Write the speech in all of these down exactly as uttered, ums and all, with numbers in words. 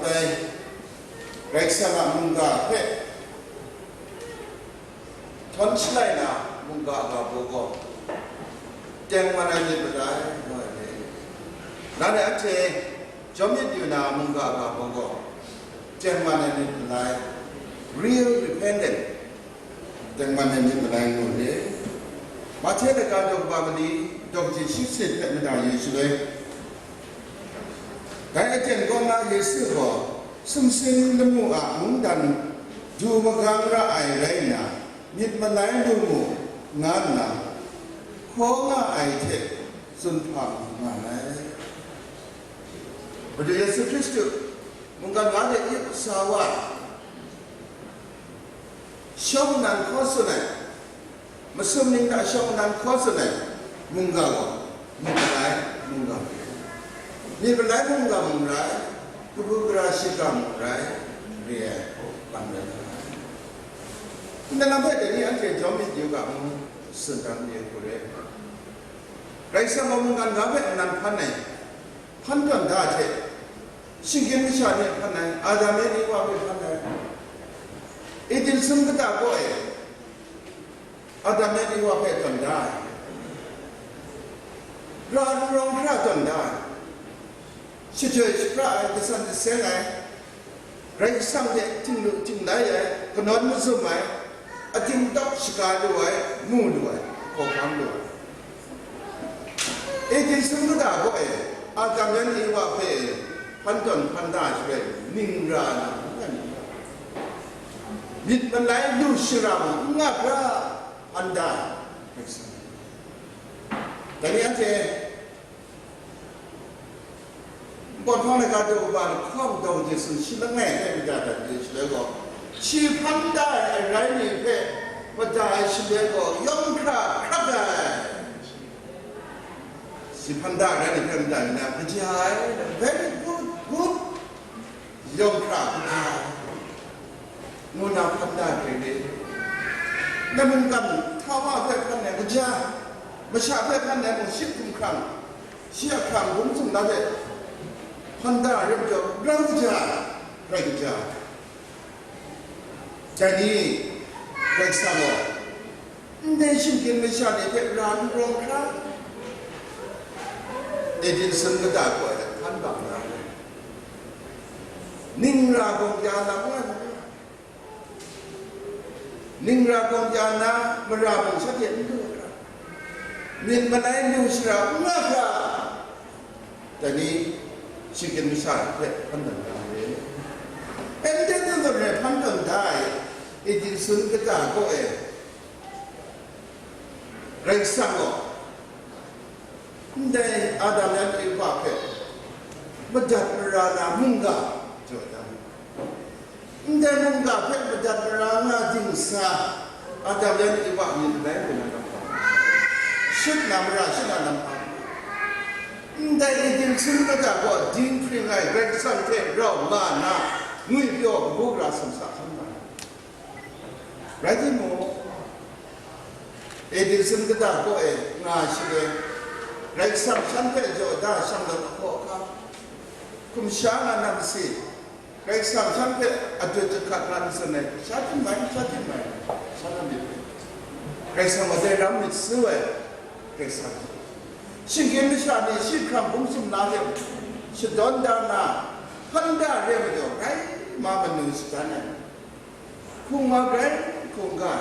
Bai, Karai Kasang a mungga hpe htawn shalai na mungga ga baw gaw, tengman ai myit malai, nga ai. Nanhte anhte jawm myit yu na mungga ga baw gaw, tengman ai myit malai, real repentance, tengman ai myit malai ngu re. Mahte laga daw kaba mali, daw kaji shi sit hpe mada yu shaloi, dai aten kaw na Yesu gaw sumsing lamu a mungdan du magang ra ai rai nna, myit malai lu mu, nga nna, hkaw nga ai hte tsun hpang nga ai. Madu Yesu Hkristu mungkan wa de yu sa wa, shawng nnan hkaw tsun ai, masum ning hta shawng nnan hkaw tsun ai mungga gaw, myit malai mungga, myit malai mungga mung rai, kabu gara shiga mung rai, re ai, bang rai nga ai. Ndai lam hpe dai ni anhte jawm myit yu ga ngu, tsun dan re hku re. Karai Kasang gaw mungkan ga hpe nnan hpan ai, hpan tawn da ai hte, shinggyim masha ni hpan ai, Adam yan Ewa hpe hpan ai, Eden sum kata kaw e, Adam yan Ewa hpe tawn da ai, ra n rawng hkra tawn da ai, shatoi shapra ai, kasan jaseng ai, Karai Kasang hte htinglu htinglai ai, kanawn mazum ai, ating tawk shaga lu ai, mu lu ai, hkawhkam lu ai. Eden sum kata kaw e, Adam yan Ewa hpe hpan tawn hpan da ai shaloi, ning ra na, myit malai lu shara mung n nga hkra hpan da ai, Karai Kasang. Dai ni anhte, Npawt hpang laika daw kaba lahkawng daw Yesu shi langai hpe mada dat de shaloi gaw, shi hpan da ai arai ni hpe mada ai shaloi gaw, yawng hkra hkrak ai. Shi hpan da ai arai ni hpe mada ai na, kaja ai, very good, good, yawng hkra kaja ai, ngu na hpan da ai hpe re. Na mungkan htawa hpe hpan ai kaja, masha hpe hpan ai mung shi hkum hkrang, shi a hkrang bum sumla de hpan da ai rai majaw, grau kaja, rai kaja. Dai ni, Karai Kasang gaw, ndai shinggyim masha ni hpe ra n rawng hkra, Eden sum kata kaw e hpan bang na, ning ra gawng ya na nga, ning ra gawng ya na, mara mung shanhte n lu hkra, myit malai lu shara n nga hkra, dai ni, shinggyim masha hpe hpan tawn da ai. Eden sum hpe hpan tawn da ai, Eden sum kata kaw e, Karai Kasang gaw, ndai Adam yan Ewa hpe madat mara na mungga jaw da mu. Ndai mungga hpe madat mara nga dingsa, Adam yan Ewa myit malai lu na lam hpa, shut na mara shut na lam hpa, ndai Eden sum kata kaw dinghpring ai Karai Kasang hte rau nga nna, ngwipyaw kabu gara sumsa hkam nga ai. Rai timung, Eden sum kata kaw e nga shaloi, Karai Kasang shan hpe jaw da shanglawt ahkaw ahkang, hkum sha nga na masi, Karai Kasang shan hpe adut jahkrat nga n tsun ai, sha tim mai, sha tim mai, sha na myit, Karai Kasang wa dai ram myit su ai, Karai Kasang. Shinggyim masha ni shi hkrang bum sumla hte shadawn da nna, hpan da re majaw, grai ma manu shadan ai. Hkungga grai hkungga,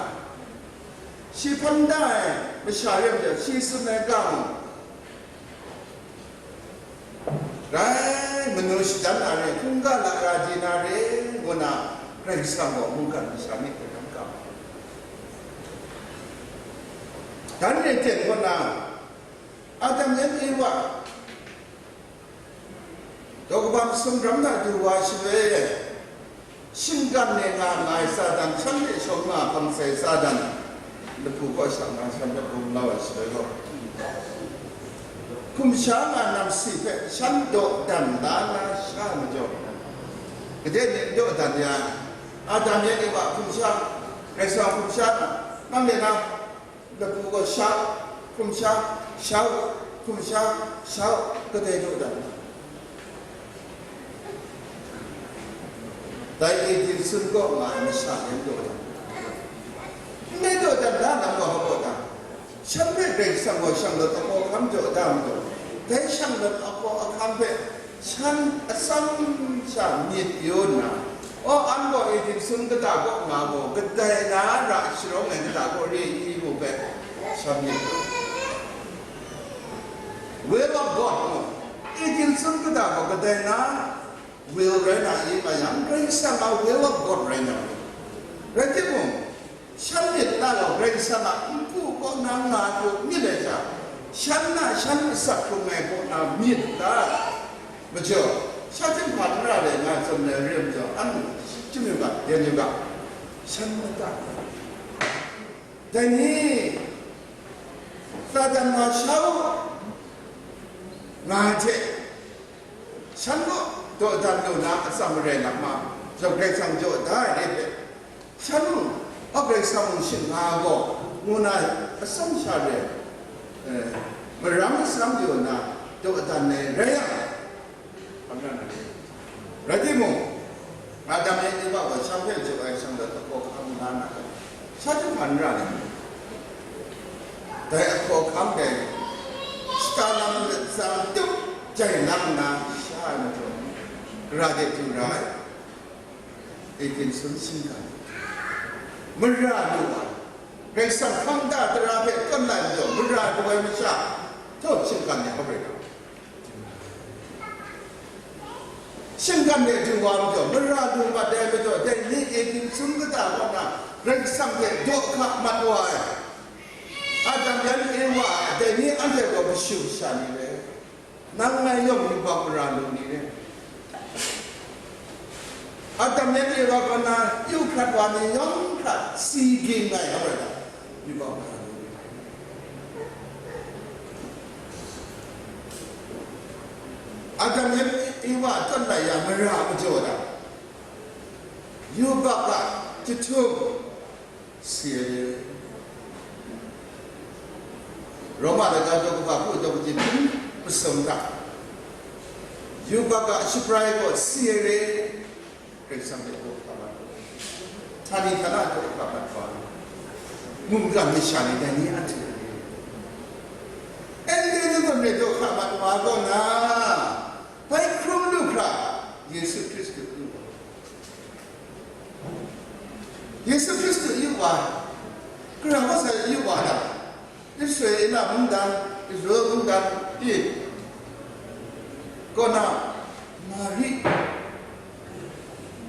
shi hpan da ai masha rai majaw, shi tsun ai ga mung, grai manu shadan na re, hkungga lara di na re, ngu na Karai Kasang gaw mungkan masha myit hpe hkam ga. Dan re ten kaw na, Adam yan Ewa, daw kaba masum ram na du wa shaloi, shinggan e nga nga ai Satan, shanhte shawng nga hpang sai Satan, lahpu kaw sha nga shanhte gumlau ai shaloi gaw, hkum sha nga na masi hpe shan dawdan la na sha majaw, gade ni n dawdan ya, Adam yan Ewa hkum sha, Karai Kasang hkum sha, nang de na, lahpu gaw sha, hkum sha, sha u, hkum sha, sha u, kadai daw dan. Dai Edinson kaw nga ai masha yan dawdan, ndai dawdan da na gaw hpa gaw da, shan hpe Karai Kasang gaw shang lat ahkaw ahkang jaw da majaw, dai shang lat ahkaw ahkang hpe shan atsam sha myit pyaw nna, aw, an gaw Edinson kata kaw nga gaw, kadai na ra sharawng ai kata kaw re i mu hpe shan myit pyaw. Will of God mu, Edinson kata gaw kadai na will rai na i nga yang, Karai Kasang a will of God rai na. Rai timung, shan myit na gaw Karai Kasang a npu kaw na nga tu myit ai sha, shan na shan asak hkrung ai kaw na myit ta? Majaw, sha chyinghka n ra le nga tsun ai re majaw, an chyu yu ga, yen yu ga, shan myit ta. Dai ni, Satan wa sha u nga ai hte, shan gaw dawdan lu na atsam marai lak ma, Karai Kasang jaw da ai re hpe, shan mung, a Karai Kasang mung shing nga gaw, ngu na atsam sha re, eh, maram atsam jaw na dawdan ai rai yang, hpa n ra na ni? Rai timung, Adam yan Ewa gaw shan hpe jaw ai shang lat ahkaw ahkang la na, sha chyinghka n ra ni? Dai ahkaw ahkang dai, shata lam lat tsang tup jai lang nna sha ai majaw, gara de du ra ai, Edinson shinggan, mara lu ai, Karai Kasang hkang da tara hpe tawn lai majaw, mara lu ai masha, htaw shinggan ni hkap rai ga. Shinggan de du wa majaw, mara lu mat ai majaw, dai ni Edinson kata kaw na Karai Kasang hte daw hka mat wa ai. Adam yan Ewa, dai ni anhte gaw kashu kasha ni re, nang ngai yawng yubak mara lu ni re. Adam yan Ewa kaw na yu hkrat wa ni yawng hkrat si ging ai, hkap rai ga, yubak mara lu ni. Adam yan Ewa tawn lai ya mara majaw da, yubak a chyahtum si ai re. Roma laga daw kaba hku daw kaji hpung masum hta, yubak a shaprai gaw si ai re. Karai Kasang hpe daw hka mat, htani htana daw hka mat wa, mungkan masha ni dai ni anhte, anhte ni gaw daw hka mat wa gaw na, bai hkrum lu hkra, Yesu Hkristu yu wa. Yesu Hkristu yu wa, karai wa sai yu wa ta? Israela mungdan, Israel mungdan pyi kaw na, Mari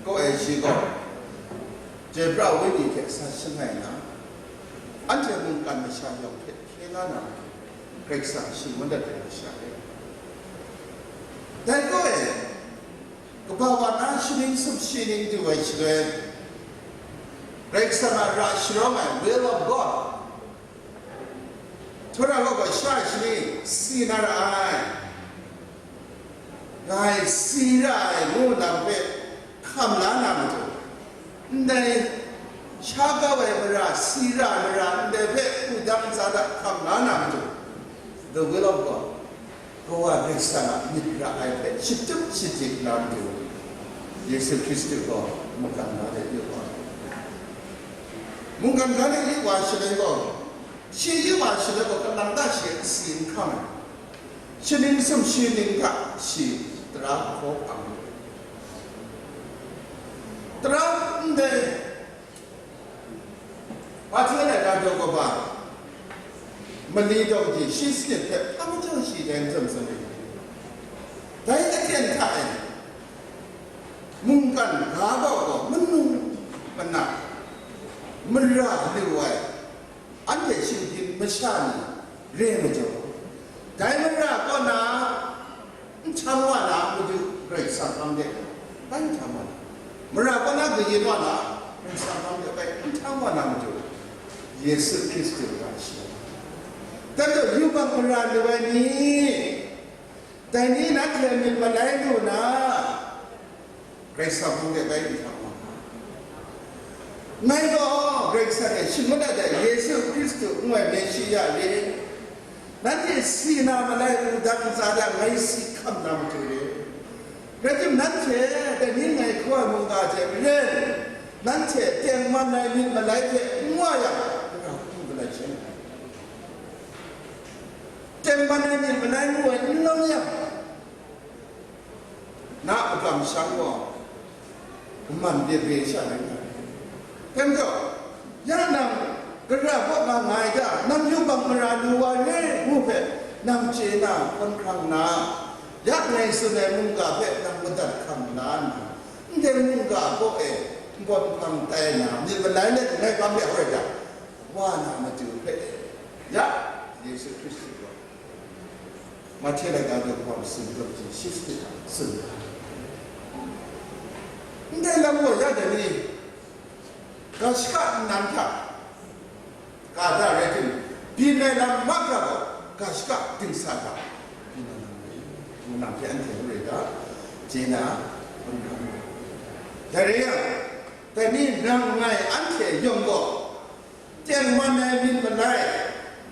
kaw ai shi gaw, Jebra wenyi hte sa shangai nna, anhte mungkan masha yawng hte hkye la na, Karai Kasang shing mandat ai masha e. Dai gaw e, kaba wa na shaning sumshi ning du ai shaloi, Karai Kasang a ra sharawng ai, will of God, Htawra gaw gaw sha shani si na ra ai, ngai si ra ai ngu lam hpe hkam la na matu, ndai sha kau ai mara, si ra ai mara ndai hpe wudang tsa da hkam la na matu, the will of God, Kawa Karai Kasang a myit ra ai hpe shatup shadik la matu, Yesu Hkristu gaw mungkan ga de yu wa. Mungkan ga de yu wa shaloi gaw, shi yu wa shaloi gaw, kalang ta shi a si n hkam ai, shaning sumshi ning hta shi tara hkaw hpang ai. Tara ndai Hpahtoi laika daw kaba mali daw ji shi sanit hpe hpa majaw shi dai n zawn zawn ai. Dai aten hta e, mungkan ga gaw gaw manu mana mara lu ai, anhte shinggyim masha ni re majaw, dai mara kaw na, N htang wa na matu, Karai Kasang hpang de bai n htang wa na. Mara kaw na kayin wa na, Karai Kasang hpang de bai n htang wa na matu, Yesu Hkristu ra shi. Dan gaw yubak mara lu ai ni, dai ni nanhte myit malai lu na, Karai Kasang hpang de bai n htang wa na. Ngai gaw Karai Kasang e shing madat ai Yesu Hkristu ngu ai Meshiya re, nanhte si na malai wudang ntsa da ngai si hkam na matu re, Rai timung, nanhte dai ni ngai hkaw ai mungga hte maren, nanhte tengman ai myit malai hte n wa yang, Karai Kasang hpung galai sha ai. Tengman ai myit malai ngu ai n lawm yang, na a kamsham gaw kaman bye bye sha rai nga ai. Dai majaw, ya nang, Karai kaw nga nga ai ta, nang yubak mara lu wa re ngu hpe nang chye na, hkawn hkrang na, ya ngai tsun ai mungga hpe nang madat hkam la nna, ndai mungga kaw e npawt nhpang tai na, myit malai let ngai hpang de hoi da, wa na matu hpe, ya Yesu Hkristu gaw Mahte laika daw kaba masum daw shi shi hta tsun ai. Ndai lam gaw ya dai ni, ga shaka nnan hta, ga da rai timung, byin ai lam mahkra gaw, ga shaka dingsa hta byin ai lam rai, ngu na hpe anhte n rai ga, chye na, dai rai yang, dai ni nang ngai anhte yawng gaw, tengman ai myit malai,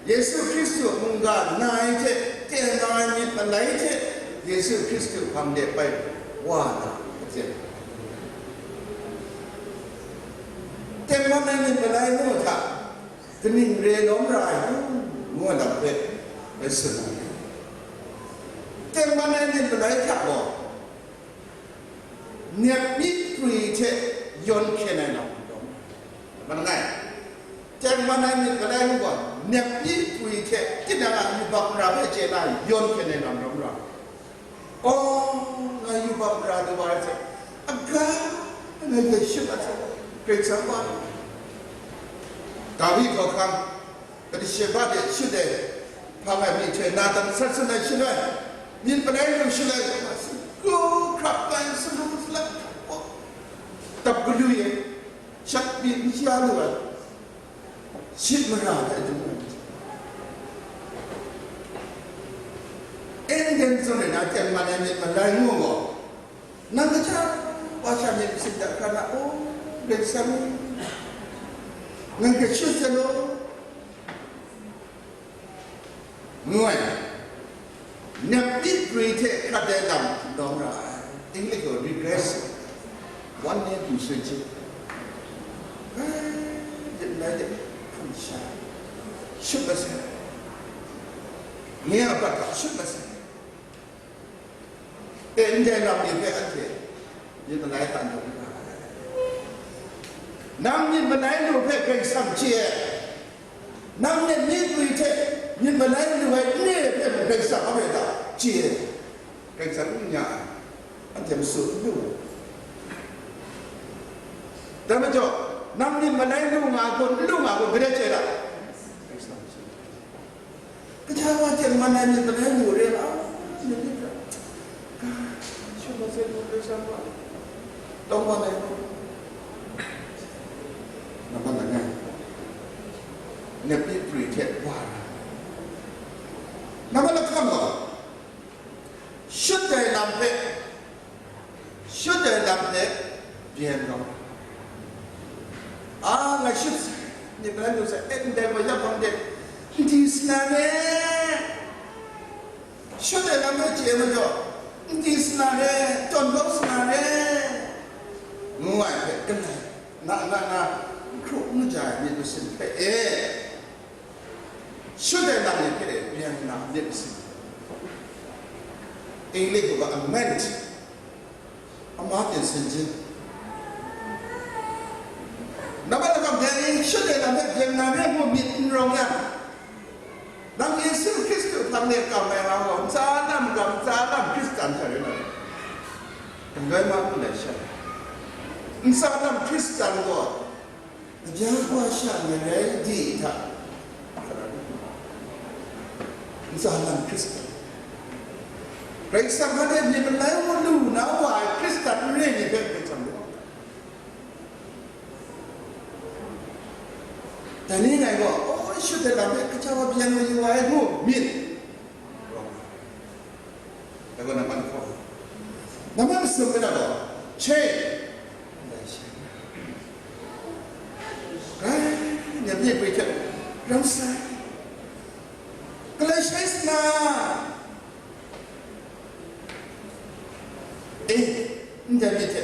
Yesu Hkristu mungga na ai hte, tengman ai myit malai hte, Yesu Hkristu hpang de bai wa na, a hte. Tengman ai myit malai ngu hta, kaning re lawm ra ai, ngu ai lam hpe bai tsun ai. Tengman ai myit malai hta gaw, nyep myi prwi hte yawn hkyen ai lam n rawng ai. Mat langai, tengman ai myit malai ngu gaw, nyep myi prwi hte tinang a yubak mara hpe chye na yawn hkyen ai lam rawng ra. Aw, ngai yubak mara du wa ai hte, aga, ngai gaw shut ai hte, Karai Kasang wa, Dawi hkawhkam, Batisheba de shut ai, hpang ai myihtoi, Natan sat sat ai shut ai, myit malai lu shut ai, hkrup hkrap ai, salu salat, dap galu ai, shak myit n sha lu ai, shut mara ai, Eden zawn e na tengman ai myit malai ngu gaw, nang kaja wa sha myit masin da hkra na, o, Karai Kasang, ngai hpe shut sai law, ngu ai, nyep myi prwi hte hkrat ai lam lawm ra ai. English gaw regress, one year to twenty. Ai, myit malai de hkam sha, shut masai, nye a prat hta shut masai. E, ndai lam ni hpe anhte myit malai hta n rawng ra ai. Nang myit malai lu hpe Karai Kasang chye ai. Nang myit myi prwi hte myit malai lu ai n re ai hpe mung Karai Kasang a rai ta chye ai. Karai Kasang n nya ai. Anhte masu n lu ai. Dai majaw, nang myit malai lu nga ai hku, n lu nga ai hku, gade chye ai ta? Karai Kasang chye ai. Kaja wa tengman ai myit malai lu re ai, myit ni hta, ga, shut masai lu re sha wa, tawng wa ai, nambat langai, nyep myi prwi hte wa ra, nambat lahkam gaw, shut ai lam hpe, shut ai lam hpe byen rawng. A, ngai shut sai, myit malai lu sai, e, ndai wa ya hpang de, n di sa na re, shut ai lam hpe chye majaw, n di sa na re, tawn kau sa na re, ngu ai hpe, galai, na, na, na, n hkru n ja ai myit masin hpe e. Shut ai lam ni hpe byen nna myit masin, English gaw amend, ama byin sin jin. Nambat lahkam dai shut ai lam hpe byen nna re ngu myit n rawng yang, nang Yesu Hkristu hpang de kam ai wa gaw, ntsa lam kam, ntsa lam Hkristan hta rai na, n rai ma n lai sha, ntsa lam Hkristan gaw, Aja wa sha ngarai di hta, ntsa lam Hkristan, Karai Kasang hpa de myit malai wa lu na wa ai Hkristan n re ni hpe Karai Kasang gaw, dai ni ngai gaw, o, shut ai lam hpe kaja wa byen wa yu ai ngu myit. Dai gaw nambat lahkawng. Nambat masum gaw, che. Rai, nyep myi prwi hte ram sai. Galai shai sa na. E, ndai myit hte,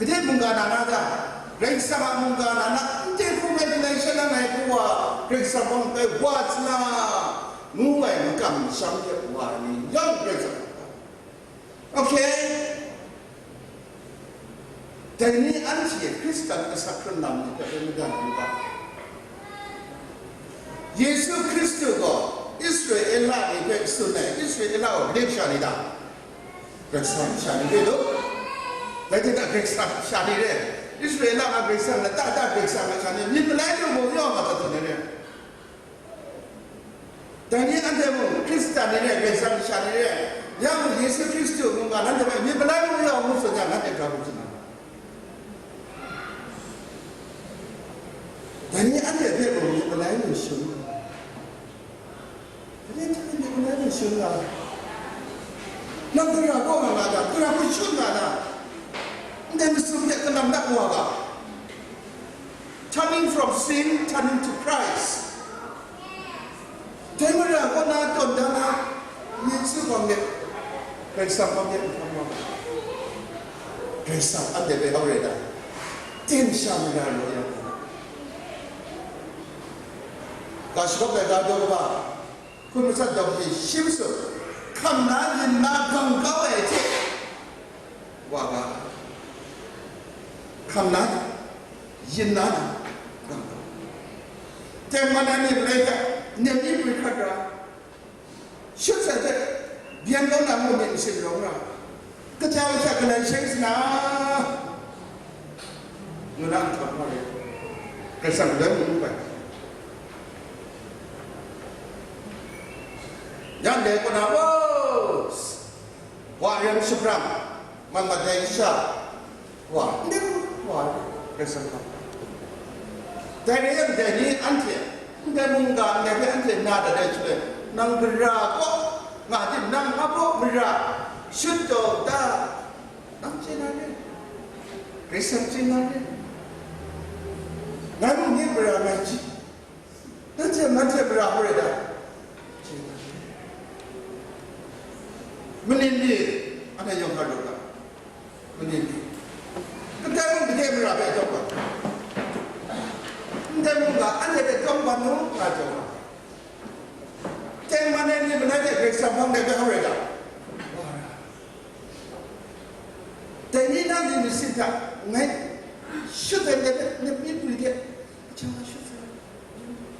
gade mungga na na ta? Karai Kasang a mungga na na, ndai hku rai galai sha na ai hku wa, Karai Kasang gaw bai wa sa na, ngu ai makam masham hte wa ai ni yawng Karai Kasang. Okay. Dai ni anhte Hkristan asak hkrun lam ni hpe rai madan yu ga. Yesu Hkristu gaw Israela ni hpe tsun ai, Israela gaw gade kasha ni ta? Karai Kasang kasha ni re lu. Rai timung, Karai Kasang kasha ni re. Israela a Karai Kasang, lata ta Karai Kasang kasha ni, myit malai lu mung yaw nga taw tawn ai re. Dai ni anhte mung Hkristan ni re, Karai Kasang kasha ni re, ya mung Yesu Hkristu mungga nanhte hpe myit malai mung yaw ngu tsun yang, nanhte hkra hkrum sing nga. Dai ni anhte hpe mung myit malai mung shun nga. Dai ni anhte hpe myit malai mung shun nga. Nang gara kaw nga nga ta, gara hpe shun nga ta, ndai masum hte kalam na wa ga. Turning from sin, turning to Christ. Dai mara kaw na tawn da na, Yesu gaw myit, Karai Kasang gaw myit, nhkam wa. Karai Kasang anhte hpe hau rai da. Ten sha mara law yang. Ga shagawp ai ga daw kaba, hkun matsat daw shi shi masum, hkam na yin na gang kau ai hte wa ga, hkam na, yin na, gang kau. Tengman ai myit malai hta, nem mi pru hkrat ra, shut sai hte, byen kau na ngu myit masin rawng ra, kaja kasha galai sheng sana, ngu na nhtawm hkawm re, Karai Kasang galoi mung n bai. Yang dai kaw na, wow! Wa rem shabrang, man mat ai sha, wa, ning wa, Karai Kasang hkam. Dai rai yang, dai ni anhte, ndai mungga, ndai hpe anhte na dat ai shaloi, nang gara kaw nga tim, nang nga kaw mara shut taw ta, nang chye na re, Karai Kasang chye na re, ngai mung nye mara ngai chye. Nanhte, nanhte mara hkrum rai da. Manin ni, anhte yawng hkra lu ga. Manin ni. Kadai mung gade mara hpe jawm ga. Ndai mungga, anhte hpe jawm ga nu, nga jawm ga. Tengman ai ni, manai hte Karai Kasang hpang de hpe hkrum rai da. Dai ni na myit masin hta, ngai shut ai, ngai hpe, ngai myit pru hte, Kaja shut sai,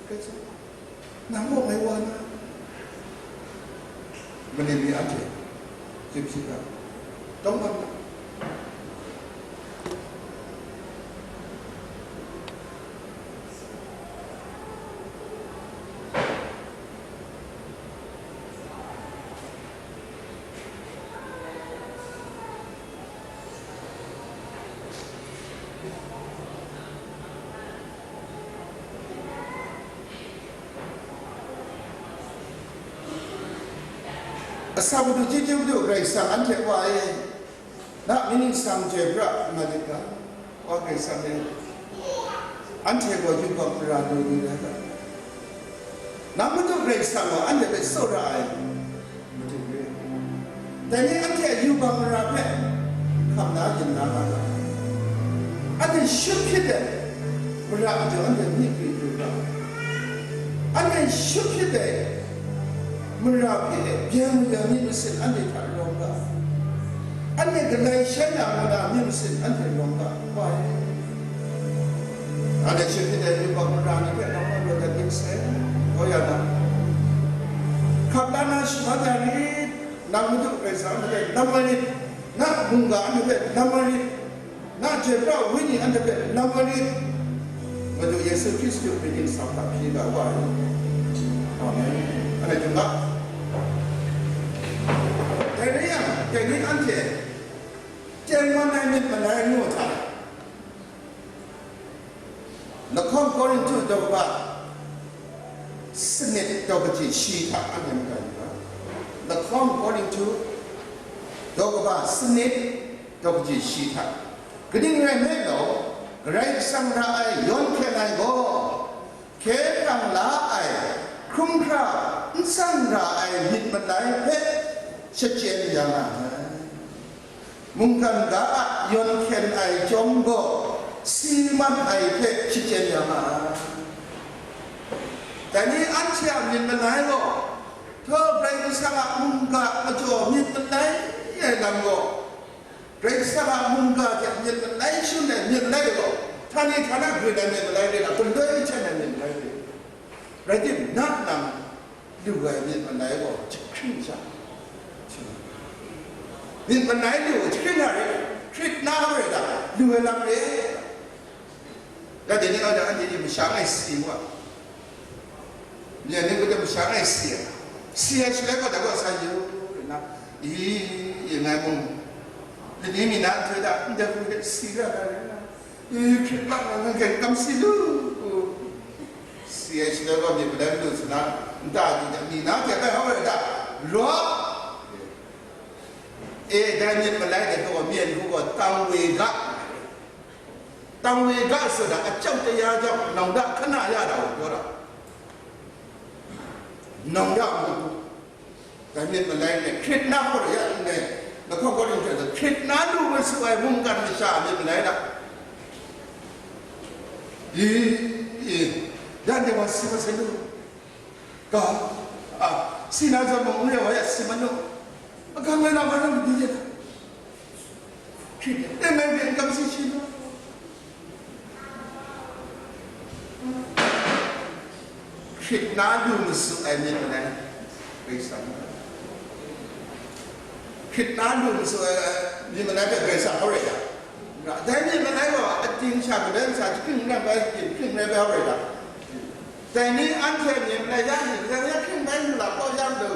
Karai Kasang, nang gaw ngai wa na, manin ni anhte, zip shi ga, tawng bang na. Asak Madu, chyeju Madu, Karai Kasang anhte Wa e, na myit ningsang chyoi pra nga lit ga, Wa Karai Kasang e, anhte gaw yubak mara lu lu rai ga. Nang Madu Karai Kasang gaw anhte hpe tsawra ai Madu re. Dai ni anhte a yubak mara hpe hkam na yin na nga ga. Anhte shut hpyit ai mara majaw anhte myit pru pru ga. Anhte shut hpyit ai mara hpe byen maya myit masin anhte hta rawng ga. Anhte galai shai na nga na myit masin anhte rawng ga. Wa e. Anhte shut hpyit ai yubak mara ni hpe nang gaw rawt dat ning sai, gaw ya na. Hkap la na shaman ya rit, nang Madu Karai Kasang anhte hpe lam ai rit, na mungga anhte hpe lam ai rit, na chyoi pra Wenyi anhte hpe lam ai rit, Madu Yesu Hkristu myit ningsang hta hpyi ga wa ai. Amen. Anhte hkrum ga. Dai rai yang, dai ni anhte tengman ai myit malai ngu hta, Lahkawng Korinhtu daw kaba sanit daw kaji shi hta anhte madan yu ga. Lahkawng Korinhtu daw kaba sanit daw kaji shi hta. Kaning rai nme law, Karai Kasang ra ai yawn hkyen ai gaw, hkye hkrang la ai, hkrum hkra n san ra ai myit malai hpe shachyen ya nga ai. Mungkan ga a yawn hkyen ai chyawm gaw, si man ai hpe shachyen ya ma ai. Dai ni anhte a myit malai gaw, htaw Karai Kasang a mungga majaw myit malai ai lam gaw, Karai Kasang a mungga hte myit malai shangun ai myit malai gaw, htani htana grin ai myit malai re, galoi hten ai myit malai re. Rai timung, na nang lu ai myit malai gaw jahkring sha, myit malai lu jahkring a re, hkrit na a re da, lu ai lam re. Ya dai ni, anhte ni masha ngai si wa, myen ni gaw masha ngai si ai, si ai shaloi gaw, dai gaw sa yu nna, i, i ngai mung, lani mi na nhtoi hta ndai hku hte si ra ai rai na, i, hkrit bang na ngai kam si lu, si ai shaloi gaw myit malai lu sa na, nta di da, mi na hte bai hau ai da, raw, e, dai myit malai de gaw myen hku gaw tang we ga, tang we ga tsun da, a chyau taya jang, nau da hkana ya da u, gaw da, nau da mu, dai myit malai ni hkrit na hkawt ya n dai, lahkawng kawt ning hte hkrit na lu masu ai mungkan masha a myit malai da, i, i, dan de wa si masai lu, ga, a, si na zawn mung n re wa ya si manu, a ga ngai na ma na madi de, hkrit, e ngai myit n kam si shi nu. Hkrit na lu masu ai myit malai, Karai Kasang. Hkrit na lu masu ai myit malai hpe Karai Kasang hkawrit ya. Dai myit malai gaw ating sha, galoi sha, jahkring n rai bai, jahkring n rai bai hkawrit ya. Dai ni anhte myit malai ya ni, ya hkring bai lu la, kau ya lu.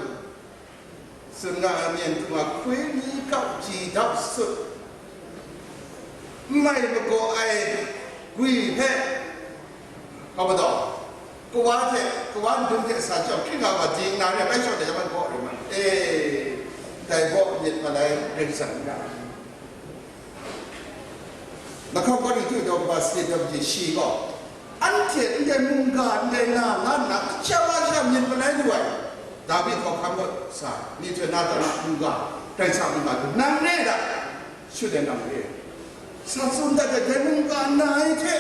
Tsun nga ai myen hkrung a hkwi ni kau ji dap sut, n mai magaw ai gwi hpe, hpa madaw, kawa hte, kawa ndum hte sa chyawm hkring nga wa di nna re, bai shawng de, ya man gaw rim ai. E, dai gaw myit malai ring san n ra. Lahkawng Korinhtu daw kaba sanit daw kaji shi gaw, anhte ndai mungga, ndai na, nga nna, kaja wa sha myit malai lu ai, David hkawhkam gaw sa, myihtoi Natan a mungga, Karai Kasang mungga, nang re da, shut ai nang re. Sa tsun dat ai dai mungga na ai hte,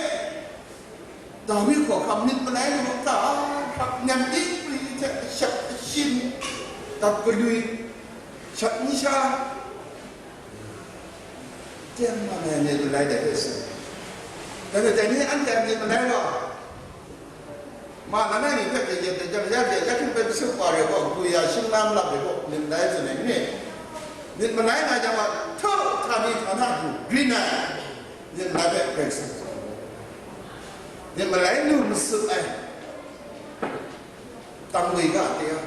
Dawi hkawhkam myit malai lu ga, hkak nyan dingri hte ashak ashin, dap galwi, shat nsha, teng man ai myit malai dai hpe tsun. Dai hpe dai ni anhte a myit malai gaw, ma langai mi hpe kayat ai jang, ya de ya hkring bai hpyi wa re gaw, kru ya shingna malap re gaw, myit malai tsun ai ni? Myit malai nga jang gaw, htaw htani htana du grin ai. Myit malai hpe Karai Kasang tsun ai. Myit malai lu masut ai, tang woi ga de ai,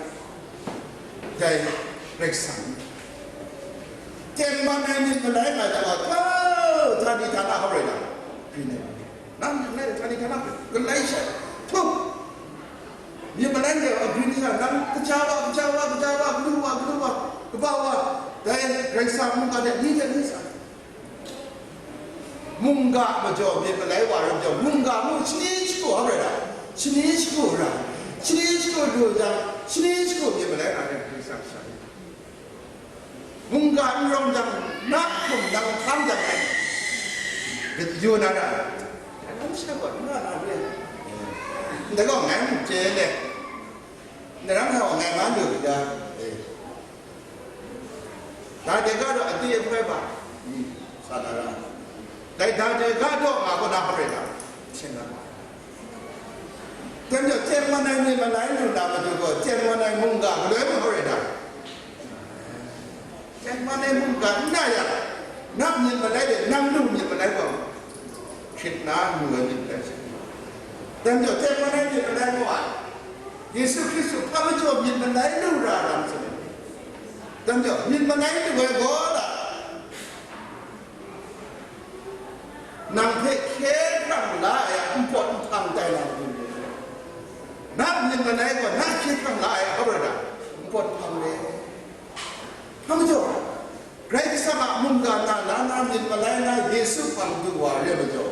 dai Karai Kasang. Teng man ai myit malai nga jang gaw, htaw htani htana hkawrai na, grin ai. Nang myit malai htani htana hkawrai, galai sha, htum. Myit malai de a grin sha, nang kaja wa, kaja wa, kaja wa, galu wa, galu wa, kaba wa, dai Karai Kasang mungga de ni de ni sa. Mungga majaw myit malai wa rai majaw, mungga mung shani shagu hkawrai ra, shani shagu ra, shani shagu du jang, shani shagu myit malai ra ai hte sha sha. Mungga n rawng jang, na hkum nang hkam jang ai, yu na ra, nang sha gaw n ra na re. Ndai gaw ngai n chye le, nang hta gaw ngai nga lu ga. Dai de ga daw, adi ahpoi ba, sa na ra. Dai dai de ga daw nga gaw na hkawrai ga, hten na. Tem jaw, teng wan ai myit malai lu na matu gaw, teng wan ai mungga galoi mung hkawrai ga. Teng wan ai mungga n na yang, nang myit malai de, nang lu myit malai gaw, hkrit na lu ai myit malai hte. Tem jaw, teng wan ai myit malai gaw, Yesu Hkristu hpa majaw myit malai lu ra lam hte. Tem jaw, myit malai lu ai gaw la, nang hpe hkye hkrang la ai a npawt nhpang tai na matu, nang myit malai gaw nang hkye hkrang la ai a hkawra da, npawt nhpang re. Hpa majaw, Karai Kasang a mungga na la na myit malai na Yesu hpang du wa re majaw,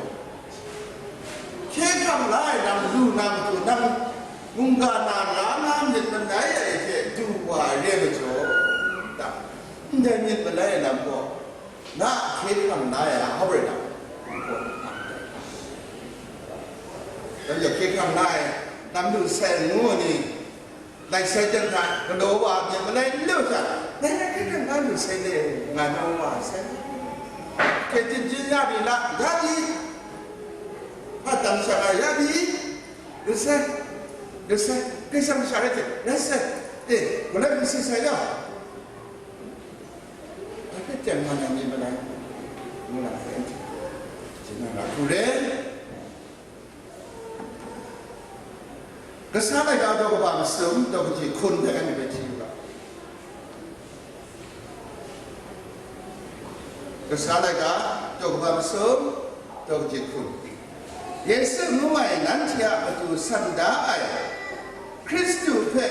hkye hkrang la ai lam lu na matu, nang mungga na la na myit malai ai hte du wa re majaw, da, ndai myit malai ai lam gaw, Na hkye hkrang na ai a, how rai na? Dai majaw hkye hkrang na ai, nam lu sai ngu ni, lai sai jan hta, galaw wa myit malai n lu hta, ngai na hkye hkrang na lu sai le, nga na wa sai. Hkye tsin jin ya mi la, ya di, hpa tam sha nga ya di, lu sai, lu sai, Karai Kasang masha rai hte, rai sai, e, gulai lu sai sai ya. Dai hpe teng man ai myit malai, ngu na hpe, Karai Kasang a hku re. Kasa laika daw kaba masum, daw kaji hkun hpe anhte bai hti u ga. Kasa laika daw kaba masum, daw kaji hkun. Yesu ngu ai nanhte a matu san da ai Hkristu hpe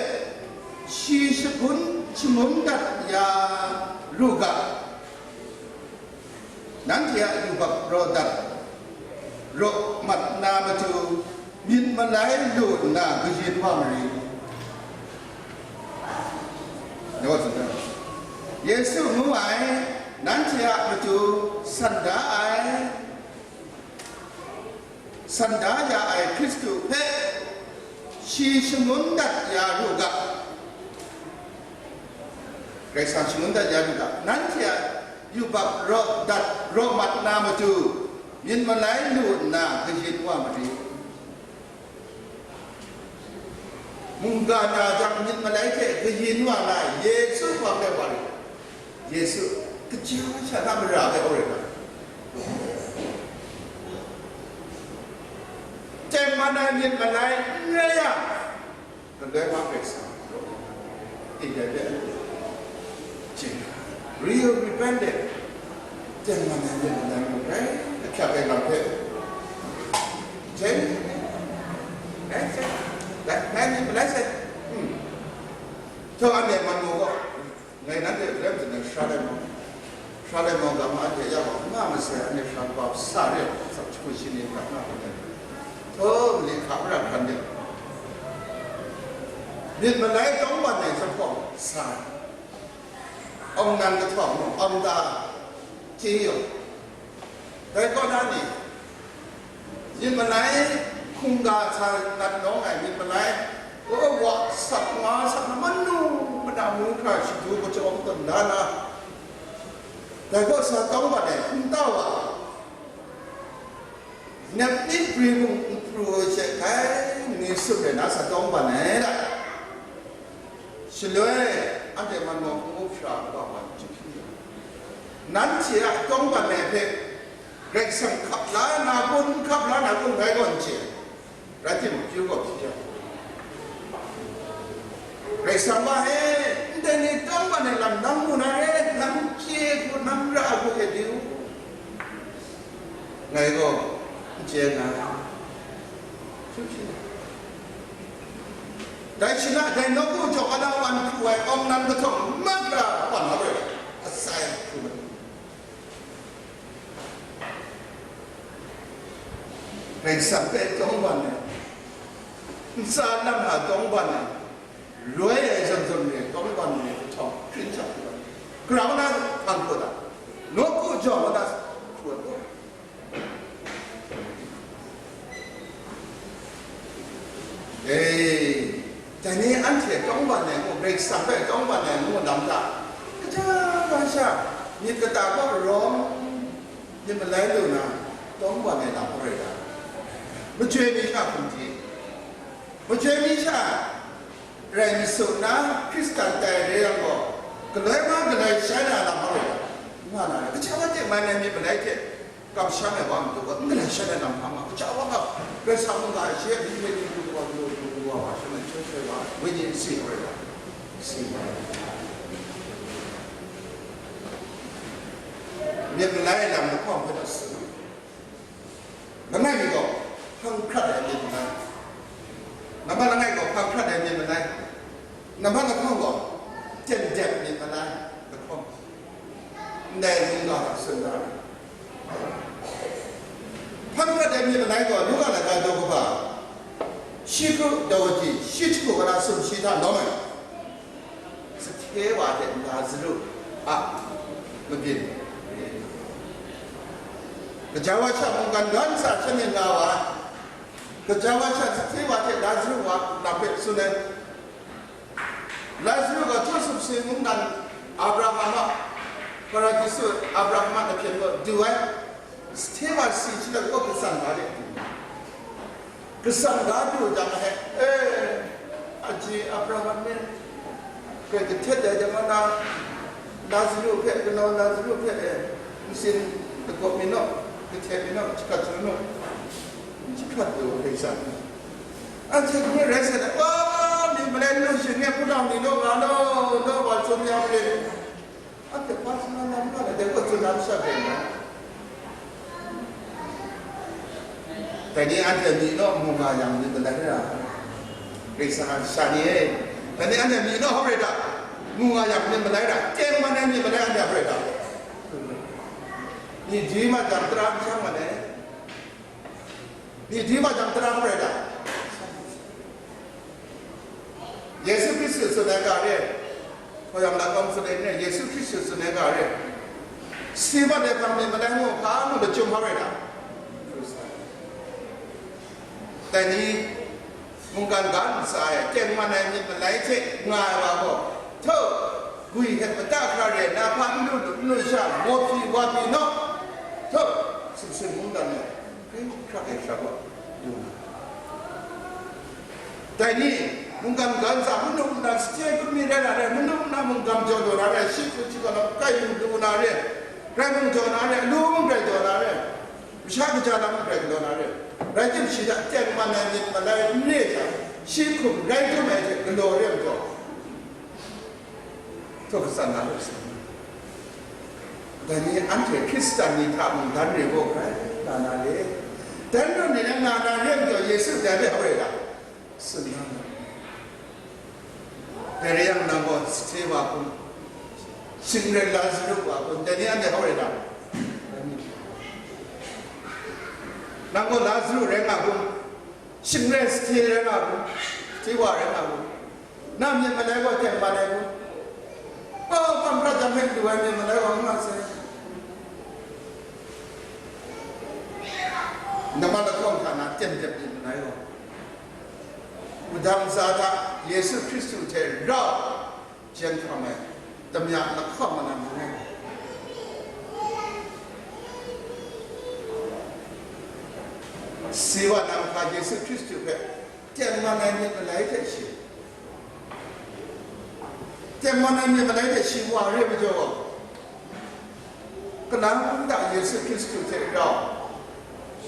shi shagun shangun dat ya ru ga, nanhte a yubak raw dat, raw mat na matu myit malai lu nna kayin wa marin. Yesu ngu ai, nanhte a matu san da ai, san da ya ai Hkristu hpe shi shangun dat ya ru ga, Karai Kasang shangun dat ya ru ga, nanhte a yubak raw dat raw mat na matu myit malai lu nna kayin wa marin. Mungga na jang myit malai hte kayin wa na Yesu wa hpe wa ru. Yesu, kaja sha na mara ai aw rai na, teng man ai myit malai n rai yang, galoi ma Karai Kasang, e, dai hpe, chye, real repented, teng man ai myit malai n rai, ahkyak ai lam hpe, chye, rai, chye, rai, rai myit malai sai, hmm. Htawng anhte man mu gaw, ngai nanhte hpe rem jang sara ai maw? Sara ai maw ga ma, anhte ya gaw, nga masai, anhte sara kaba sa re ai, sa hkun shi ni hkra nga hkra ai. Htawng mali hka mara hkran de. Myit malai tawng ban ai jahpawng sa ai. Awng nan kahtawng mung, awng ta chye yaw. Dai kaw na ni, myit malai hkungga sa nat nawng ai myit malai, wa, wa, sat nga, sat na manu, mada mu hkra shadu kachawng tawn da na, dai kaw sa tawng ban ai hkum tau a, nep nit pri mung n pru ai she, dai ni tsun rai na sa tawng ban ai da. Shaloi, anhte man gaw n-gup shara kaba wa chyahpyi ai. Nanhte a tawng ban ai hpe, Karai Kasang hkap la na kun, hkap la na kun, ngai gaw n chye ai. Rai timung, pyi u gaw hpyi ai. Karai Kasang wa e, ndai ni tawng ban ai lam nang mu na e, nang chye hku, nang ra hku e di u. Ngai gaw n chye ai. Dai shana, dai nawku jaw kata wan hku ai awng nan kahtawng mat ra wan hkap ai, asai hku ai. Karai Kasang hpe tawng ban ai, ntsa lam na tawng ban ai, loi ai zawn zawn ni tawng ban ai kahtawng hkrin shang hku ai. Grau na hpang hku ai, nawku jaw kata hku ai. E, dai ni anhte tawng ban ai ngu, Karai Kasang hpe tawng ban ai ngu lam hta, kaja wa sha myit kata kaw rawng, myit malai lu na, tawng ban ai lam hpe rai ga, majoi mi sha hkum di, majoi mi sha rai masu na, Hkristan tai re yang gaw, galoi ma galoi shai na lam hpe rai ga, nga na rai, kaja wa tengman ai myit malai hte, kamsham ai wa matu gaw, n galai sha ai lam hpa nga, kaja wa nga, Karai Kasang mungga e shi a myi hpe ni lu wa, lu, lu, lu wa, wa, shangai chyoi chyoi wa, wenyi n si ai wa, si wa. Myit malai lam lahkawng hpe na si. Langai mi gaw, hpang hkrat ai myit malai. Nambat langai gaw, hpang hkrat ai myit malai. Nambat lahkawng gaw, tendep myit malai lahkawng. Ndai mungga hta tsun da ai. Hpang hkrat ai myit malai gaw, Luka laika daw kaba, shi kru daw kaji, shi hku kata sumshi hta lawm ai, sahkye wa hte Lazaru a mabyin, Gaja wa sha mungkan gawn sa shanhte nga wa ai. Gaja wa sha sahte wa hte Lazaru wa lam hpe tsun ai. Lazaru gaw Htaw Sumsing mungdan Abraham a, Paradisu Abraham a ahpyen gaw du ai. Sahte wa si shaloi gaw kasan ga de. Kasan ga du jang he, e, aji Abraham e, Grai kahtet ai jang na, Lazaru hpe, kanau Lazaru hpe, e, nsin lagawp mi naw, kahtet mi naw, jahkrat shangun naw, jahkrat lu hkrai san. Anhte hkungga rai sa ai, wa, myit malai nu shin nge hpunau ni naw nga naw, naw wa chyum ya hpe, anhte hpa singwang na ma na, dai gaw tsun na masha hpe nga. Dai ni anhte myi naw mu nga yang myit malai ra, Karai Kasang a sha ni e, dai ni anhte myi naw hkawm rai ta, mu nga yang myit malai ra, tengman ai myit malai anhte hkawm rai ta. Myi di ma jang tara n shang ma ai. Myi di ma jang tara hkawm rai ta. Yesu Hkristu tsun ai ga re, hkawm yang lakawng tsun ai re, Yesu Hkristu tsun ai ga re, si mat ai hpang myit malai ngu hpa ngu lachyum hkawm rai ta. Dai ni, mungkan ga ntsa e, tengman ai myit malai hte nga ai wa gaw, htaw, gwi hte mata hkra re na hpa n lu lu, n lu sha, maw pyi wa pyi naw, htaw, sumsing mungdan e, hkrai hkrak ai sha gaw, lu na. Dai ni, mungkan ga ntsa, manu nna sahte hkrum mi rai na re, manu nna mungkan jaw jaw na re, shi hku shi gaw lam kai lu lu na re, grai mung jaw na re, alu mung grai jaw na re, masha kaja lam mung grai galaw na re, rai tim shi hta tengman ai myit malai n re jang, shi hkum rai tim ai hte galaw re ai majaw, Htaw Kasang na lu sai. Dai ni anhte Hkristan ni hta mung dan re gaw grai nga na re. Dan rawt ni na nga na re majaw Yesu dai hpe hkawm rai ta? Tsun na nga. Dai rai yang nang gaw sahte wa hkum, shing rai Lazaru wa hkum, dai ni anhte hkawm rai ta? Nang gaw Lazaru rai nga hkum, shing rai sahte rai nga hkum, sahte wa rai nga hkum. Na myit malai gaw tengman ai kun? Kau hkam hkra jang hpe du ai myit malai gaw n nga sai. Nambat lahkawng hta na teng dep myit malai gaw, wudang ntsa hta Yesu Hkristu hte rau jen hkam ai damya lahkawng manan n rai. Si wa nang hpa Yesu Hkristu hpe tengman ai myit malai hte shi, tengman ai myit malai hte shi wa re majaw, kalang kungda Yesu Hkristu hte rau,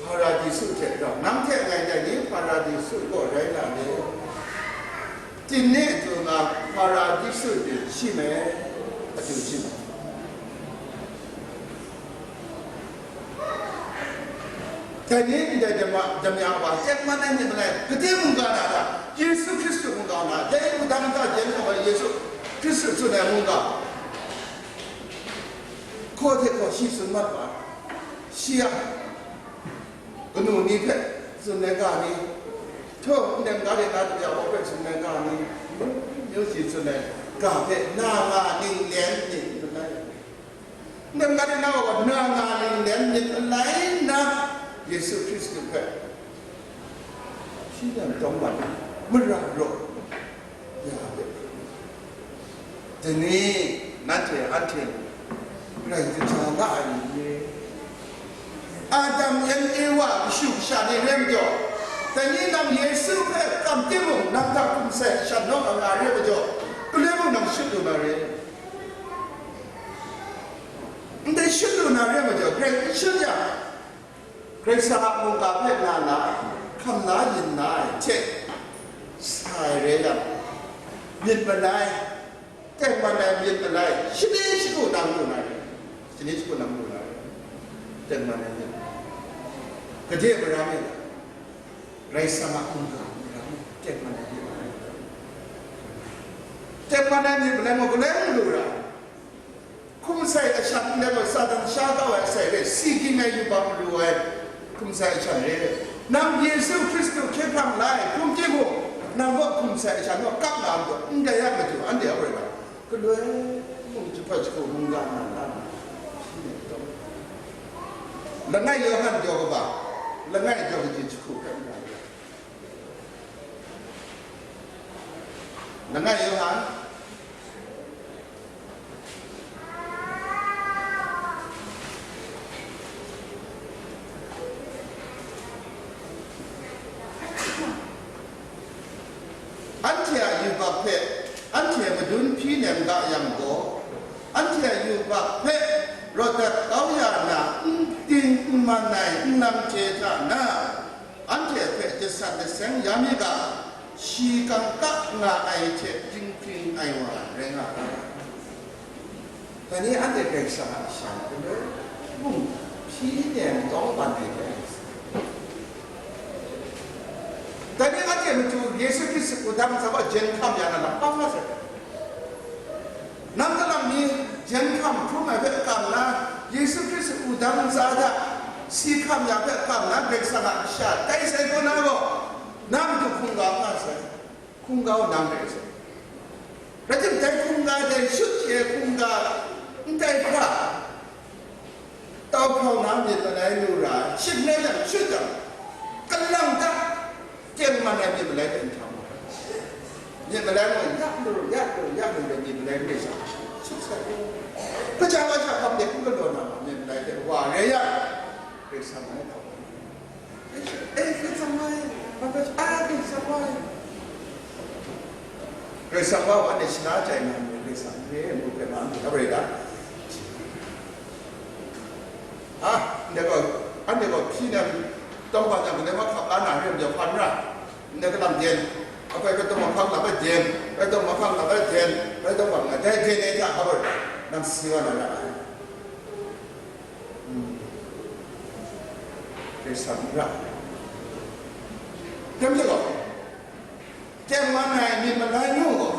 Paradisu hte rau, nang hte ngai dai ni Paradisu kaw rai na le? Tinne atu nga Paradisu ni shi me, atu shi me. Dai ni ndai damya, damya wa, tengman ai myit malai, gade mungga na ta, Yesu Hkristu mungga na, dai wudang nta jen hkawm ai Yesu Hkristu tsun ai mungga, hkaw hte hkaw shi tsun mat wa, shi a kanu ni hpe tsun ai ga ni, htaw, ndem ga de na damya wa hpe tsun ai ga ni, myu si tsun ai ga hpe na nga ning len ni tsun ai. Nang ga de na wa na nga ning len myit malai nna, Yesu Hkristu hpe shi nem tawng mat, mara raw ya ai. Dai ni, nanhte anhte grai kaja la ai ni? Adam yan Ewa kashu kasha ni re majaw, dai ni nang Yesu hpe kam timung, nang hta hkum sai shan naw nga re majaw, galoi mung nang shut lu na re. Ndai shut lu na re majaw, grai n shut yang, Karai Kasang a mungga hpe na na, hkam la yin na ai hte, sa ai rai yang, myit malai, tengman ai myit malai, shani shagu nang lu na re, shani shagu nang lu na re, tengman ai myit, gade maram e, Karai Kasang a mungga maram e, tengman ai myit malai, tengman ai myit malai mung galoi mung lu ra. Hkum sai ashan n rai gaw, Satan sha kau ai asai re, si ging ai yubak maru ai hkum sai ashan re. Nang Yesu Hkristu hkye hkrang la ai hkum timung, nang kaw hkum sai ashan gaw kap na majaw, ndai a matu anhte a woi na, galoi mung jahpawt jahku mungga na la na, shi ne taw. Langai Yawhan jaw kaba, langai jaw kaji jahku hpe n rai. Langai Yawhan, anhte a yubak hpe anhte madun hpyi nem ga yang gaw, anhte a yubak hpe rawt dat kau ya na, n ting n man ai nlang hte hta na, anhte hpe jasat laseng ya mi ga, shi kangka nga ai hte dinghpring ai wa rai nga ai. Dai ni anhte Karai Kasang a sha ni galoi mung hpyi nem tawng ban ai hte, dai ni anhte matu Yesu Hkristu wudang sa gaw jen hkam ya na lam pa nga sai. Nang kalang mi jen hkam hkrum ai hpe kam na, Yesu Hkristu wudang ntsa hta si hkam ya hpe kam na, Karai Kasang a kasha tai sai kaw na gaw, nang matu hkungga nga sai, hkungga wa nang rai sai. Rai timung, dai hkungga dai shut hte hkungga n tai hkra, tau hkrau na myit malai lu ra ai, shing rai yang shut yang, kalang ta, tengman ai myit malai hte n htam wa ai. Myit malai mung ya lu, ya lu, ya lu ai myit malai re sa, shut sa lu. Kaja wa sha hkam de n galaw na ma myit malai hte wa re yang, Karai Kasang mai tau wa. Eh, Karai Kasang mai, Karai Kasang mai. Karai Kasang wa, wa ne shana jai na, Karai Kasang re, mu pe ma, mu re da. Ah, ndai gaw, anhte gaw hpyi nem tawng hpa jang, ndai mahkap la na re ai majaw hpa n ra, ndai kalang jen, abai bai tawng mahkang la bai jen, bai tawng mahkang la bai jen, bai tawng mahkang la dai jen e hta hkap ai, nang si wa na ra ai. Hmm. Karai Kasang n ra. Rai nme law, tengman ai myit malai nu gaw,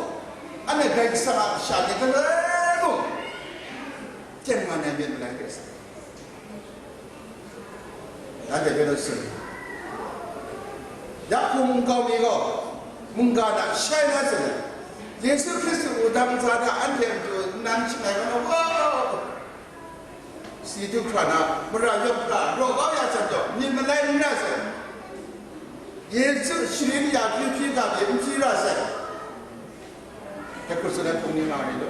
anhte Karai Kasang a kasha ni galoi mung, tengman ai myit malai Karai Kasang. Nanhte hpe tsun, ya hpung nkau mi gaw, mungga hta shai na zawn, Yesu Hkristu wudang ntsa hta anhte matu nnan shangai kau na, wa! Si du hkra na, mara yawng hkra raw kau ya jang gaw, myit malai n ra sai. Yesu sharin ya hpyi hpyi ga pyi n hpyi ra sai. Dai hku tsun ai hpung ni nga mi lu.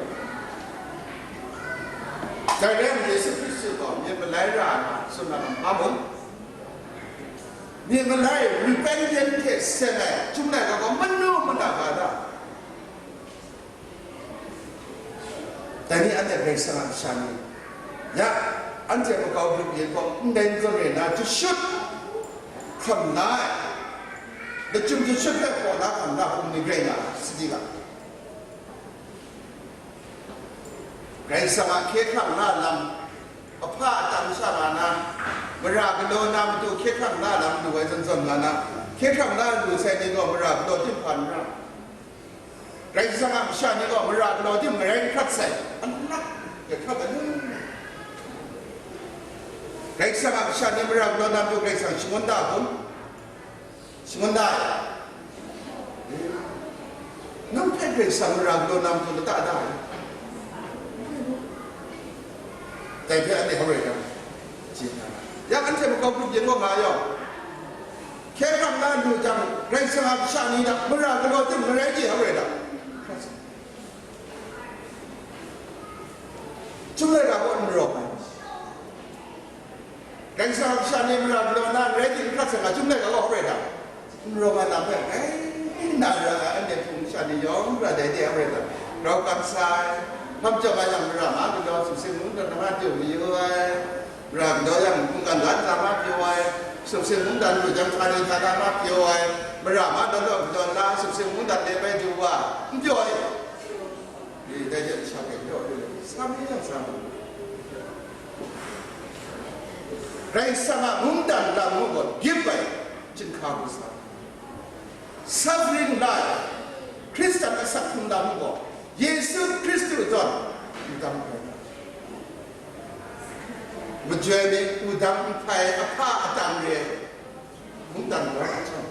Dai rai nna, Yesu Hkristu gaw myit malai ra ai hta tsun na lam hpa mung, myit malai, repentance hte seng ai, chyum ai ga gaw manu mada ga da. Dai ni anhte Karai Kasang a kasha ni, ya, anhte makau grup yin gaw ndai n zawn re na jashut hkam na ai, lachyum jashut hpe hpaw na hkam na hpung ni rai nga ai, sadi ga. Karai Kasang a hkye hkrang na lam, ahpa atam sha nga na, mara galaw na matu hkye hkrang na lam lu ai zawn zawn nga na, hkye hkrang na lu sai ni gaw mara galaw tim hpa n ra. Karai Kasang a masha ni gaw mara galaw tim marai n hkrat sai, anak, ya hkrat ai. Karai Kasang a masha ni mara galaw na matu Karai Kasang shangun da kun? Shangun da ai. Nang hpe Karai Kasang mara galaw na matu lata da ai. Dai hpe anhte hau rai yang, ya anhte makau grup yin gaw nga yawng, hkye hkrang na lu jang, Karai Kasang a masha ni hta mara galaw tim marai chye hau rai ta? Chyum laika gaw n rawng ai. Karai Kasang a masha ni mara galaw na n rai tim, n hkrat sai nga, chyum laika gaw hkrai da? N rawng ai lam hpe, ai, na ra ai, anhte hpung masha ni yawng ra dai de hkrai da? Grau kang sa ai, hkam chyawm ai yang mara ma galaw, sumsing mungdan na ma pyaw mayu ai, mara galaw yang mungkan ga nta ma pyaw ai, sumsing mungdan lu jang hta ni hta na ma pyaw ai, mara ma dawn dawn galaw nna, sumsing mungdan le bai du wa, n pyaw ai. Dai hte masha hpe jaw lu, sa mi yang sa mu. Karai Kasang a mungdan lam mung gaw gyip ai, chyinghka hku sa. Suffering life, Hkristan asak hkrung lam mung gaw, Yesu Hkristu zawn wudang hpai na, majoi mi wudang n hpai ai ahpa atam re ai. Mungdan gaw a chyawm,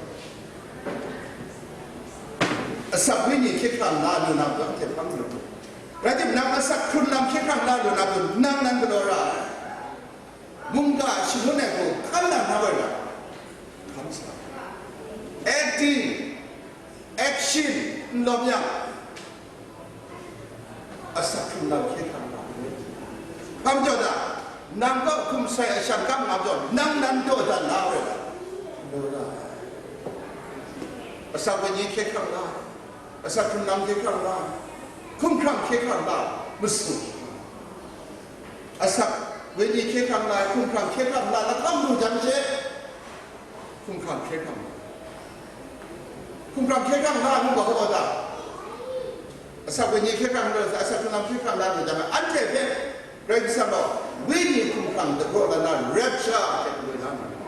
asak wenyi hkye hkrang la lu na matu anhte hpang lu. Rai timung, nang asak hkrun lam hkye hkrang la lu na matu, nang nan galaw ra ai. Mungga shangun Nang kaw hkum sai a shan kang nga majaw, nang nan daw dan na re ai. Asak wenyi hkye hkrang la, asak hkrunlang hkye hkrang la, hkumhkrang hkye hkrang la, masu. Asak wenyi hkye hkrang la, hkumhkrang hkye hkrang la, lahkam lu jang she, hkumhkrang hkye hkrang la. Hkumhkrang hkye hkrang la, ngu ga kaw ta? Asak wenyi hkye hkrang la, asak hkrunlang hkye hkrang la, lu jang, anhte hpe Karai Kasang gaw wenyi hkumhkrang dagraw la na, rapture hte galaw na ma ai.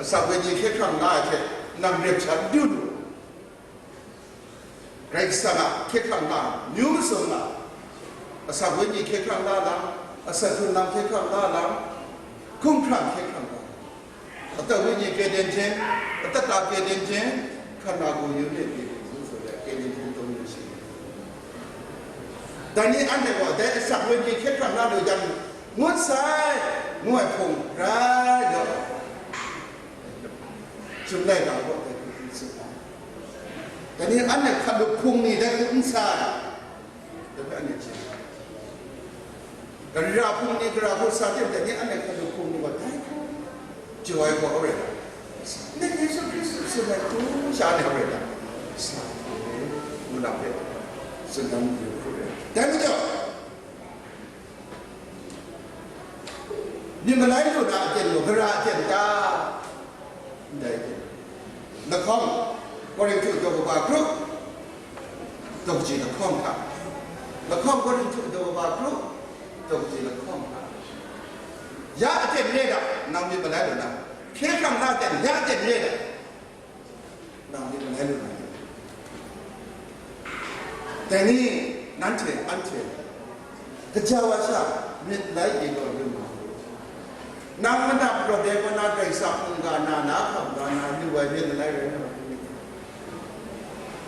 Asak wenyi hkye hkrang la ai hte nang rapture du lu. Karai Kasang a hkye hkrang la, myu masum la, asak wenyi hkye hkrang la lam, asak hkrunlang hkye hkrang la lam, hkumhkrang hkye hkrang la lam. အသက်ဝိညာဉ်ကယ်တင်ခြင်း၊ အသက်တာကယ်တင်ခြင်း၊ ခန္ဓာကိုယ်ရုပ်နဲ့ကယ်တင်ခြင်းဆိုတဲ့ကယ်တင်ခြင်းသုံးမျိုးရှိတယ်။ ဒါနည်းအပ်နဲ့ပေါ့ တဲ့အစက်ဝိညာဉ်ခက်ခတ်လာလို့ကြောင့်ငွတ်ဆိုင်ငွတ်ဖုံရတော့ July ကပေါ့တဲ့ဒီစက်ဒါနည်းအပ်နဲ့ခတ်လို့ဖုံနေတဲ့ဥစ္စာ Gara hpung ni, gara hpung sa teng teng ni anhte hkra lu hpung ni gaw dai hku jaw ai gaw awe. Nek Yesu Hkristu tsun ai hku sha anhte awe ta? Sa hku, ngu na hpe, tsun dan yu hku re. Dai majaw, myit malai lu na aten gaw, gara aten ta? Ndai hte, lahkawng Korinhtu daw kaba grup, daw kaji lahkawng hta, lahkawng Korinhtu daw kaba grup, daw kaji lahkawng hta, ya aten re da, nang myit malai lu na, hkye hkrang na aten, ya aten re da, nang myit malai lu na. Dai ni, nanhte, anhte, Kaja wa sha myit malai e gaw yu ma. Nang manam rawt ai kaw na Karai Kasang mungga na na hkam ga na lu ai myit malai rai na.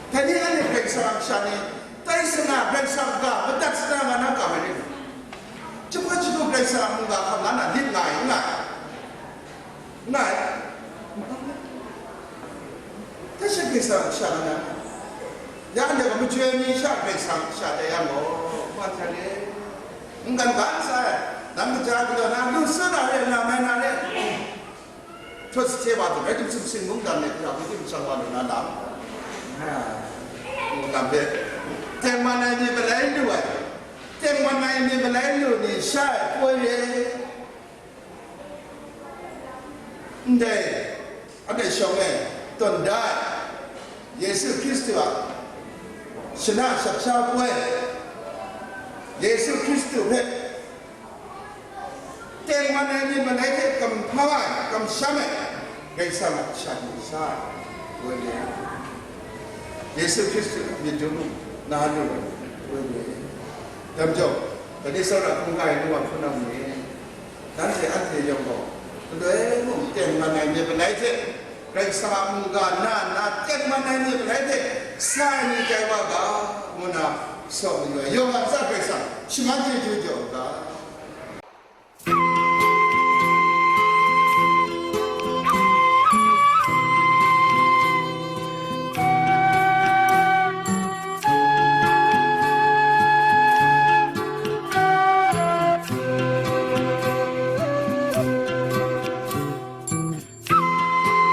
Dai ni anhte Karai Kasang a kasha ni, tai sana Karai Kasang ga madat sana nga na ga mai rai. Chyahpra chyalu Karai Kasang a mungga hkam la na lit nga ai, n nga ai? N nga ai. Tashi Karai Kasang sha na, ya anhte gaw majoi mi sha Karai Kasang sha tai yang gaw, hpa hta re, n gan ga n sa ai, nan kaja galaw na, lu sa na re, na mai na re, hkawt sahte wa hte, rai timung sing mungdan de hkra hpyi tim shang wa lu na lam, a, mungdan hpe tengman ai myit malai lu ai, tengman ai myit malai lu ni sha ai poi re. Ndai, anhte shawng e tawn da ai, Yesu Hkristu a shana shap sha poi, Yesu Hkristu hpe tengman ai myit malai hte kamhpa ai, kamsham ai, Karai Kasang a sha ni sha ai, woi re. Yesu Hkristu a myit dum na lu ai, woi re. Dam jaw, dai ni tsawra hkungga ai nu wa hpunau ni, nanhte anhte yawng gaw, galoi mung tengman ai myit malai hte, Karai Kasang a mungga na nna tengman ai myit malai hte sa ai ni tai wa ga, ngu na saw mayu ai, yawng a ntsa Karai Kasang shaman chyeju jaw u ga.